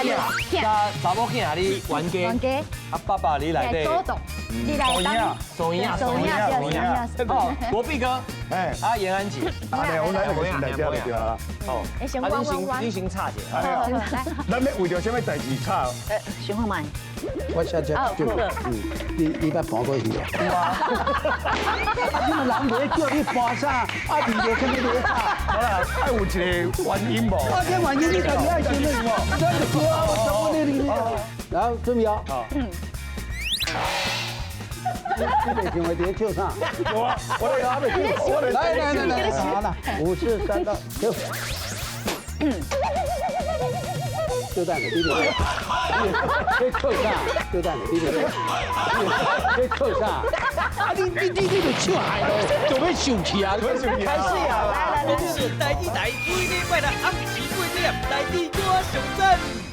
囝，查某囝你冤家，冤家，啊爸爸你來底，祖宗，你來當，數影數影數影，哦，國畢哥，哎，啊嚴安姐，啊，對，我來個先來這就對啦。哦，啊，你先吵一下，來，咱欲為著啥物代誌吵？想看覓？我寫這就，你捌盤過魚啊？有啊。啊，你們人袂叫你盤啥？啊，為著啥物咧吵？好啦，愛有一個原因無？啊，這原因你家己愛想的無？咱就對啊，我全部你你。來，準備哦。你袂想會佇咧笑啥？我我咧還袂笑，我咧來來來來，好啦，五四三二，跳。就等你，你你笑啥？就等你，你你笑啥？啊！你就笑害咯，就欲生氣啊！開始啊！來來來，台語台每禮拜六暗時8點，台語歌上讚。